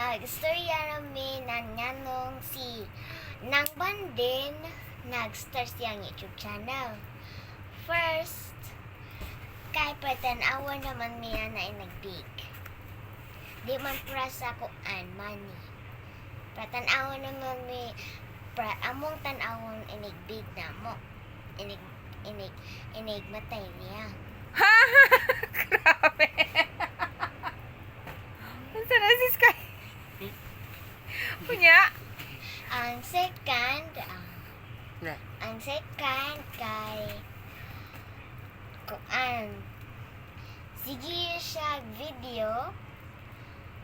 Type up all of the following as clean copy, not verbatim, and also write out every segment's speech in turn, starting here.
Mag-istorya rami na nganong si Nang Bandin nag-start siyang YouTube channel. First, kay pa-tan-awa naman niya na inagbig. Di man pra sa kuan, money. Pra-tan-awa naman mi, pra among tan-awon inigbig na mo. Inig, inig, inig matay niya. Grabe. Unsa na si Sky? Unya. Ang second, ah, Na. Ang second kay kuan. Sige siya video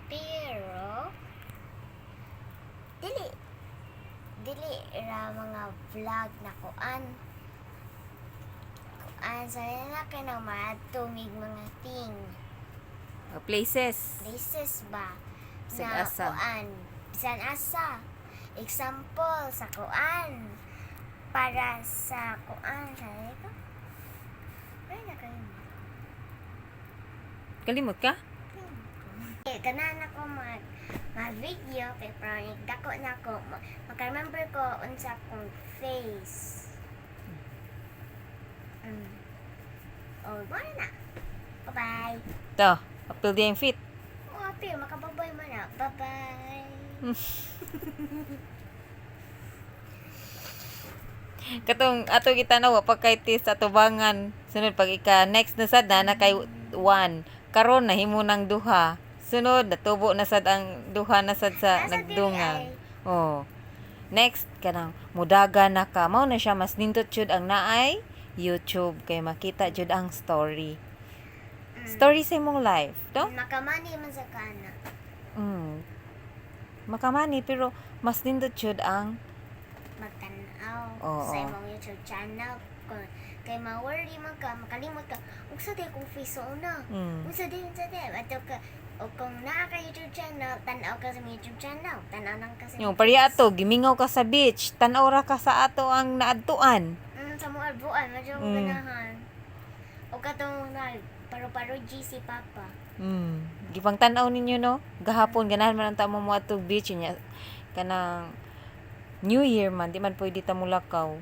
pero dili dili ra mga vlog na kuan. Kuan sa na kay nang tumig mga thing. Places. Places ba Bisan na asa. Kuan bisan asa, example sa kuan para sa kuan sa ko ay na kayo. Kalimot ka? Eh, ganahan ako mag mag video kay para dako na ako maka-remember ko unsa akong face. Oh, mao na. Bye-bye. To, apil di ang fit. Oh, apil, makababay man na. Bye-bye. Katong ato kita na wa pa kay test atubangan. Sunod pag ika next na sad na kay one. Karon nahimo nang duha. Sunod natubo na sad ang duha na sad sa Nasa diri nagdungan. ay. Oh. Next kanang mudaga na ka. Mao na siya mas nindot jud ang naay YouTube kay makita jud ang story. Story sa imong life, no? Makamani man sa kana. Makamani pero mas nindot jud ang Magtanaw Oo. Sa imong YouTube channel kung kay ma-worry man ka, makalimot ka, unsa day kong face sa una? Unsa day? Ato ka o kung naa ka YouTube channel, tan-aw ka sa imong YouTube channel, tan-aw lang ka sa Yung pariya ato, gimingaw ka sa beach, tan-aw ra ka sa ato ang naadtuan. Sa mga albuan, medyo ganahan. O katong na paro-paro G si Papa. Gipang tan-aw ninyo, no? Gahapon ganahan man ang tamo mo atog beach nya kanang New Year man, di man pwede ta mulakaw.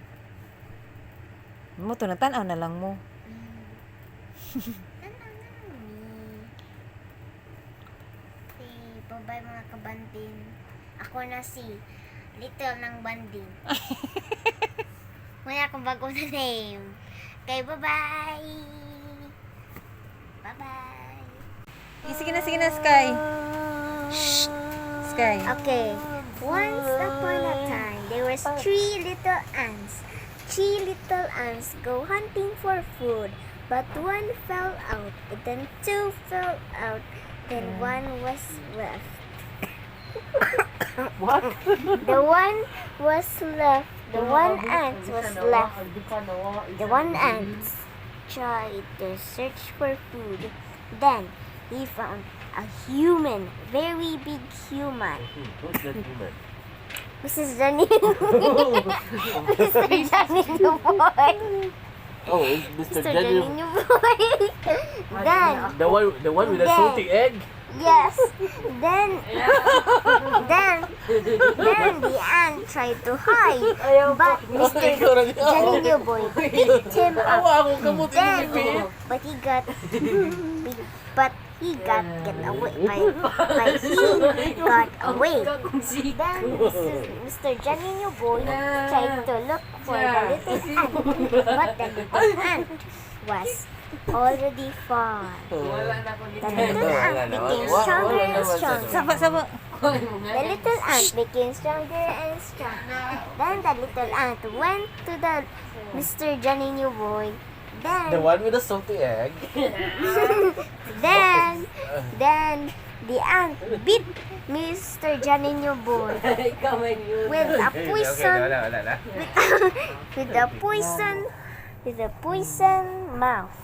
Mo to na tan-aw na lang mo. Tan-aw na lang ni. Okay, bye-bye, mga kabandin. Ako na si Little ng Bandin. Wala akong bago na name. Okay, bye-bye! Bye-bye! Eh, sige na, Sky. Shh. Sky. Okay. Once upon a time, there was three little ants. Three little ants go hunting for food, but one fell out, and then two fell out, then one was left. What? The one was left. The one ant was left. The one ant tried to search for food. Then he found a human, very big human. Who's that human? Mrs. Janine. Mr. Janine boy. Oh, it's Mr. Mr. Janine. Janine boy. Then, The one with the Then- salty egg. Yes. Then the ant tried to hide, but Mr. Janine boy picked him up. Awa akong kamot Then, but he got get away by he got away. Then Mr. Janino boy tried to look for the little ant, but the little ant was already far. The little ant became stronger and stronger. Saba, saba. The little ant became stronger and stronger. Then the little ant went to the Mr. Janino boy. Then The one with the salty egg. Then the ant bit Mr. Janino boy with a poison Wala, wala na. with a poison mouth.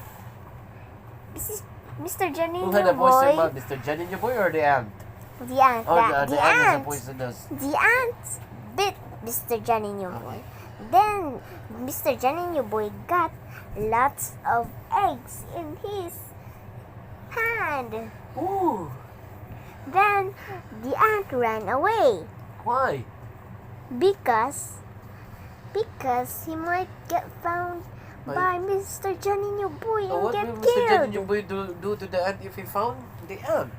This is Mr. Who had Janino a poison boy. mouth? Mr. Janino boy or the ant? The ant. Oh, The the ant has a ant. poisonous. The ant bit Mr. Janino boy. Then Mr. Janino boy got lots of eggs in his hand. Ooh. Then the ant ran away Why? because he might get found by Mr. Juninho Boy Oh, and what get will Mr. killed. Juninho Boy do to the ant if he found the ant?